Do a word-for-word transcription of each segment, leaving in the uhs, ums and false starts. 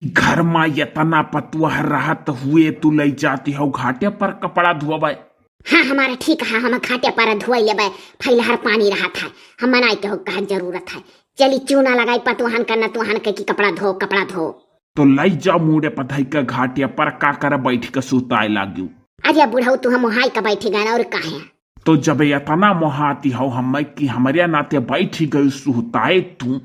घर मा यतना पतुआ रहत हुए तू लई जाती हो घाटे पर कपड़ा धोवे। हाँ, हमारा ठीक है, हम घाटे पर धोई लेबे, फैलहर पानी रहत है, हम मनाई के हो कहा जरूरत है। चली चूना लगाई पतुहन का नतुहन के कि कपड़ा धो, कपड़ा धो। तो लई जा मुड़े पर धई के घाटे पर, का कर बैठ के सुताए लागियो। अरे बुढ़ऊ, तू हम मोहाई का बैठी गए और काहे? तो जब यतना मोहाती हो हमें कि हमरे नाते बैठी गई सुहताए तू,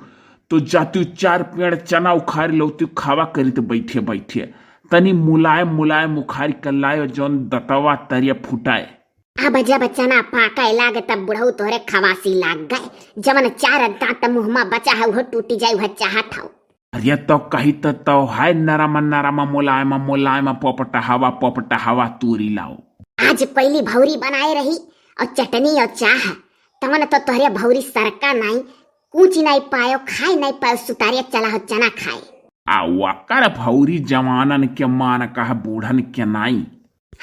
तो जा तू चार पेड़ चना उखाड़ लो, तू खावा करी तो बैठे बैठे तनी मुलायम मुलायम उखाड़ कर लायो, जौन दतवा तरिया फुटाए। अब जब चना पाके लागे तब बुढ़ऊ तोहरे खवासी लाग गए, जवन चार दांत मुंह मा बचा है वह टूटी जाए, वह चाहत हो। अरे तो कही तो, तो है नरम नरम मुलायम मुलायम पोपट हवा पोपट हवा तूरी लाओ। आज पहली भौरी बनाए रही और चटनी और चाह, तवन तो तोहरे भौरी सरका नाई, कूची नाई पायो, खाए नाई पायो, सुतारिया चला हो चना खाए। आ वकर भौरी जवानन के मान कह बूढ़न के नाई।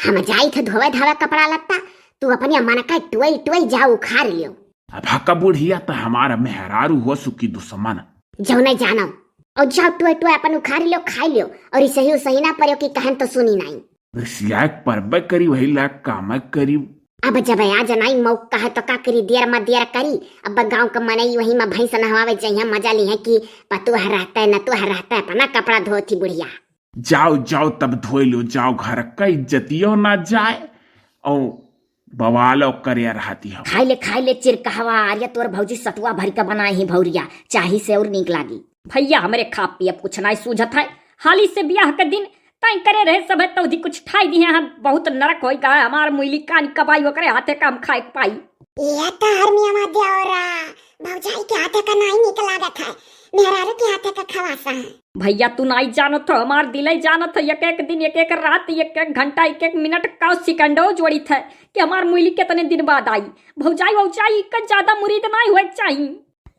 हम जाई थे धोवे धावे कपड़ा लत्ता, तू अपने मन का टोई टोई जाओ उखाड़ लियो। अब हक बुढ़िया त हमार मेहरारू हो सुकी दुश्मन। जौने जानो, और जाओ टोए टोए अपन उखाड़ लियो, खाई लियो, और इसही उसही ना पड़ो कि कहन तो सुनी नाई। रिसियाक परबे करी वही लायक काम करी। अब जब आ जनाई मौका है तो का करी, देर मा देर करी। अब गांव का मनई वही मा भैंस नहवावे जइहे, मजा ली है कि पतुह रहता है, नतुह रहता है, अपना कपड़ा धोती बुढ़िया। जाओ जाओ तब धोई लो, जाओ घर का इज्जतियो ना जाए और बवालो करे रहती हो। खाई ले खाई ले चिरकहवा, अरे तोर भौजी सतुआ भर के बनाए ही भौरिया, चाही से और नीक लागी। भैया हमरे खा पियब कुछ नाई सूझत है, हाली से बियाह के दिन तय करे रहे सब है तौधी कुछ ठाई दी है, हम बहुत नरक होई का है, हमार मुइली कान कबाई ओकरे हाथे का हम खाए के पाई। ये तो हरमिया मा देवरा, भौजाई के हाथे का नाई नीक लागत है, मेहरारू के हाथे का खवासा है। भैया तू नाई जानत हो, हमार दिले जानत हो, एक एक दिन, एक एक रात, एक एक घंटा, एक एक मिनट का सिकंडो जोड़ित है कि हमार मुइली कितने दिन बाद आई। भौजाई वौजाई का ज्यादा मुरीद नाई होए के चाही।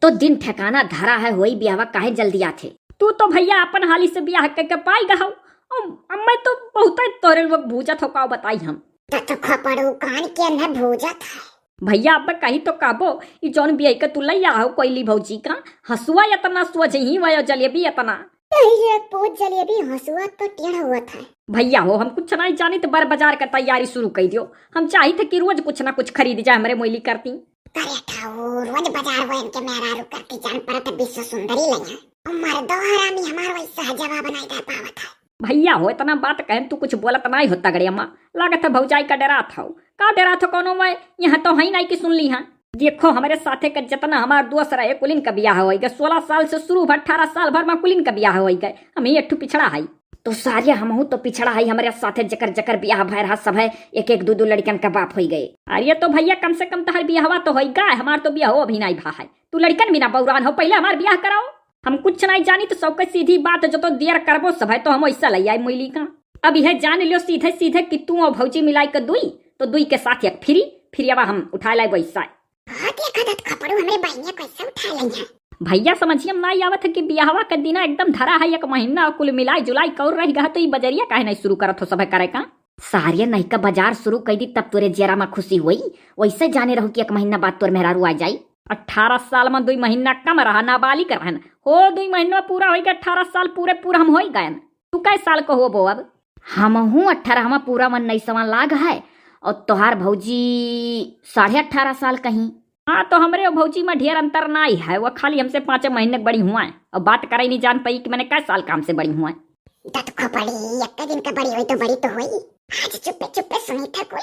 तो दिन ठिकाना धरा है, होई बियाहवा, काहे जल्दी आथे? तू तो भैया अपन हाली से बियाह के, के पाई गहौ। अब, अब मैं तो बहुत तोरे लोग भूजत हो, का बताई हम। तो, तो खपड़ू कान के न भूजत है। भैया अब कही तो कहबो, ई जौन बियाह के तू लैया हो कोइली भौजी का, हसुआ इतना सोझ ही वयो जलेबी इतना। पहले पोत जलेबी हसुआ तो टेढ़ होत है। भैया हो, हम कुछ नाई जानित, बर बाजार का तैयारी शुरू कर दियो। हम चाहित कि रोज कुछ ना कुछ खरीद जाए हमरे मोइली करती। करे ठाऊ, रोज बाजार वो इनके मेहरारू करती जान परत विश्व सुंदरी लइहा। मर्दो हरामी हमार वैसा जवाब नाई दे पावत है। भैया हो, इतना बात कहन तू कुछ बोलत नाई हो तगड़े अम्मा। लागत है भौजाई का डरात हो। का डरात हो कौनो मैं? यहाँ तो है नाई कि सुन ली हाँ। देखो हमरे साथे के जितना हमार दोस्त रहे कुलिन का बियाह होई गए। सोलह साल से शुरू भर अठारह साल भर मा कुलिन का बियाह होई गए। हम ही एक ठू पिछड़ा हई। तो सारे हमहू तो पिछड़ा हई, हमरे साथे जकर जकर बियाह भय रहा सब है एक एक दो दो लड़कन का बाप होई गए। अरे तो भैया कम से कम तहर बियाहवा तो होई गए, हमार तो बियाह अभी नाई भा है। तू लड़कन भी ना बौरान हो, पहले हमार बियाह कराओ। हम कुछ नाई जानी तो सबके सीधी बात जो तो दियर करबो सब है तो हम वैसा लई आई मुइली का। अब यह जान लियो सीधे सीधे कि तू और भौजी मिलाई के दुई, तो दुई के साथ एक फ्री, फिर अब हम उठा लाए वैसा। हाँ, देखा दत खपड़ू हमरे बहिनिया कैसे उठा लइहा। भैया समझिए में नाई आवत है कि बियाहवा के दिना एकदम धरा है, एक महीना और कुल मिलाई जुलाई कौर रह गया, तो ई बजरिया काहे नाई शुरू करत हो सब करे का? सारे नहीं का बाजार शुरू कर दी तब तोरे जियरा मा खुशी होई। वैसे जाने रहो कि एक महीना बाद तोर मेहरारू आ जाई। अठारह साल मा दुई महीना कम रहा, नाबालिग रहन। हो दुई महीना पूरा होई गए, अठारह साल पूरे पूरा हम होई गए। तू कै साल को होबो अब? हमहू अठारहवाँ पूरा, उन्नीसवाँ लाग है, और तोहार भौजी साढ़े अठारह साल कहीं। हाँ, तो हमरे और भौजी मा ढेर अंतर नाई है, वो खाली हमसे पाँच महीने के बड़ी हुआ है, और बात करे नहीं जान पाई कि मैंने कै साल का हमसे बड़ी हुआ है। दत खपड़ी, एक दिन का बड़ी हुई तो बड़ी तो हुई। आज चुप्पे चुप्पे सुनी था कुल।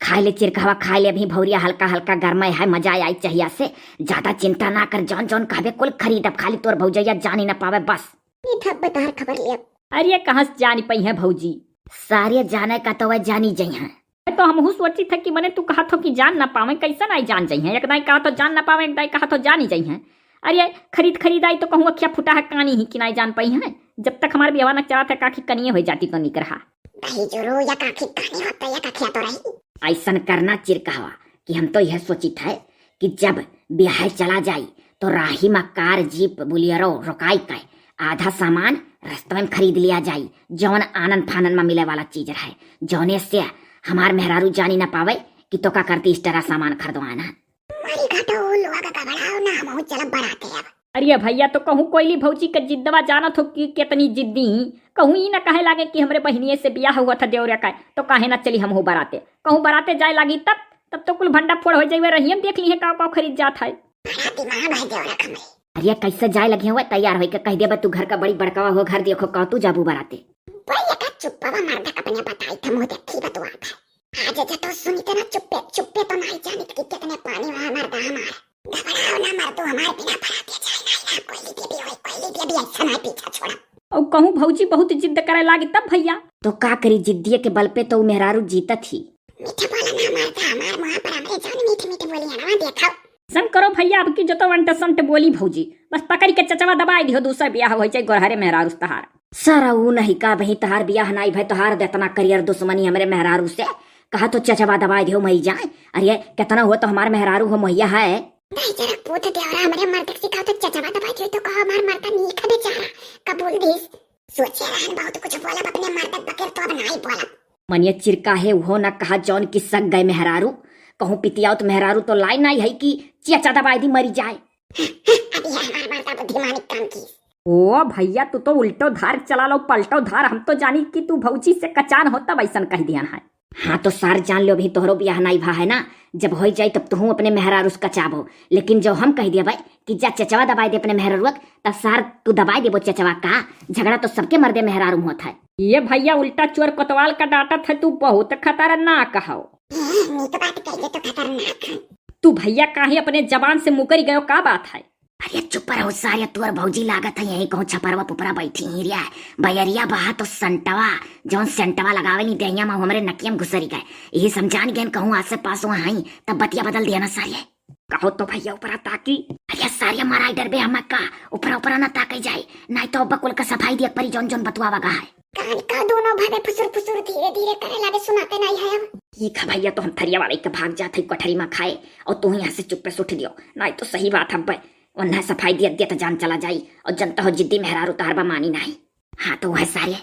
खाए ले चिरकहवा, खाए ले, अभी भौरिया हल्का हल्का गरमाए है, मजा आई चाहिया से। ज्यादा चिंता ना कर, जौन जौन कहबे कुल खरीदब, खाली तोर भौजैया जानी ना पावे बस। ई थप बतार खबर लिया। अरे कहाँ से जानी पई है भौजी? सारे जाने का तो वह जानी जइहैं। तो हमहू सोची था कि मने तू कहा थो कि जान ना पावे, कैसे नाई जान जइहैं? एक दाई कहा तो जान ना पावे, एक दाई कहा तो जानी जइहैं। अरे खरीद खरीद आई तो कहूँ अखिया फुटा है कानी ही कि नाई जान पई है। जब तक हमार बियाहवा न चला था काखी कनिए हो जाती तो निक रहा। भाई जोरो या काखी कानी होता या काखिया तो रही। ऐसन करना चिरकहवा कि हम तो यह सोचित है कि जब ब्याह चला जाई तो राही मा कार, जीप, बोलेरो रोकाई के आधा सामान रस्तवे में खरीद लिया जाई, जौन आनन फानन मा मिले वाला चीज रहे, जौने से हमार मेहरारू जानी ना पावे कि तो का करती इस तरह सामान खरीदवाना। मारी घाटो लोग का घबराओ ना, हम चलब बराते अब। अरे भइया, तो कहूँ कोइली भौजी के जिद्दवा जानत हो कि केतनी जिद्दी ही। कहूँ ई न कहे लागे कि हमरे बहिनिये से बियाह हुआ था देवरे का, तो काहे न चली हमहू बराते। कहूँ बराते जाए लागी तब, तब तो कुल भंडा फोड़ होइ जाइबे, रहियम देख लिहे काव काव खरीद जात है। बड़ा दिमाग है देवरा का मई। अरे कैसे जाए लगे हुआ तैयार होई के कहि देबे तू घर का बड़ी बड़कावा हो, घर देखो का तू जाबू बराते। भइया का चुप्पवा मर्दा का अपने बताई था मुँह देखी बतुआत है। आज जे तो सुनी थे ना चुप्पे चुप्पे तो नाहीं जानित कि केतने पानी वहाँ मर्दा हमार। घबराओ ना मर्दो, हमार बिना बराते जाए नाहीं ना, कोइली बेबी होई, कोइली बेबी ऐसा नाहीं पीछा छोड़ा। और कहूँ भौजी बहुत जिद्द करे लागी तब भइया। तो का करी, जिद्दिये के बल पे तो उ मेहरारू जीतत ही। मीठे बोला ना मर्दा, हमार मुँह पर हमरे जान मीठे मीठे बोली है ना, देखो। सन करो भइया, अब की जो तो अंट संट बोली भौजी, बस पकड़ी के चचवा दबाई दिहो, दूसर बियाह होइ जाए गोरहरे मेहरारू से तहार। सारा ऊ नहीं का बही तहार बियाह नाई भय, तोहार देतना करियर दुश्मनी हमरे मेहरारू से। कहा तो चचवा दबाई दिहो मरी जाए। अरे केतना हो तो हमार मेहरारू हो महिया है। नहीं जरा पूत देवरा हमरे मर्द के सिखाओ तो चचवा दबाई दिहो तो कहो हमार मर्दा नीक है बेचारा, कबूल दिस। सोचे रहन बहुत कुछ बोलब अपने मर्द के बगैर तो अब नाई बोलब। मनिया चिरका है उहो ना कहा जौन की सक गए मेहरारू। कहूँ पितियाओ तो मेहरारू तो लाई नाई है कि चचा दबाई दी मरी जाए। अब ये हमार मर्दा बुद्धिमानी काम की। ओ भइया, तू तो उल्टो धार चला लो, पलटो धार। हम तो जानी कि तू भौजी से कचान हो, तब ऐसन कहि दिहन है। हाँ, तो सार जान लो, अभी तोहरो बियाह नाई भा है ना, जब होइ जाई तब तुहूँ अपने मेहरारू से कचाबो। लेकिन जब हम कहि दिया भाई कि जा चचवा दबाई दे अपने मेहरारू के, तब सार तू दबाई देबो चचवा का? झगड़ा तो सबके मर्दे मेहरारू में होत है। ये भइया, उल्टा चोर कोतवाल का डांटत है तू, बहुत खतरनाक हो। नीक बात कहिए तो खतरनाक है। तू भइया काहे अपने जबान से मुकरी गयो, का बात है? अरे चुप रहो सारे, तोर भौजी लागत है यहीं कहूँ छपरवा पुपरा बैठी ही रिया। बयरिया बहा तो संटवा, जौन सेंटवा लगावे नी देहिया में, हमरे नकिया में घुसरी गए। यही समझान गए कहूँ आसे पास वहाँ आई, तब बतिया बदल दिया ना सारे। कहो तो भइया ऊपरा ताकी। अरे सारे मारा डर बे हमा का, ऊपरा ऊपरा ना ताके जाए, नाई तो अब कुल का सफाई दिया परी जौन जौन बतुआ वगा है। कान का दोनों भावे फुसुर फुसुर धीरे धीरे करे लागे, सुनाते नाई है अब। ठीक है भइया, तो हम थरिया वाले के भाग जात है कोठरी में खाए, और तू यहाँ से चुप्पे से उठ दियो, नाई तो सही बात है बे, वन्ना सफाई दिया दिया तो जान चला जाई, और जनता हो जिद्दी मेहरारू तहार बा मानी नाई। हाँ तो वह सारे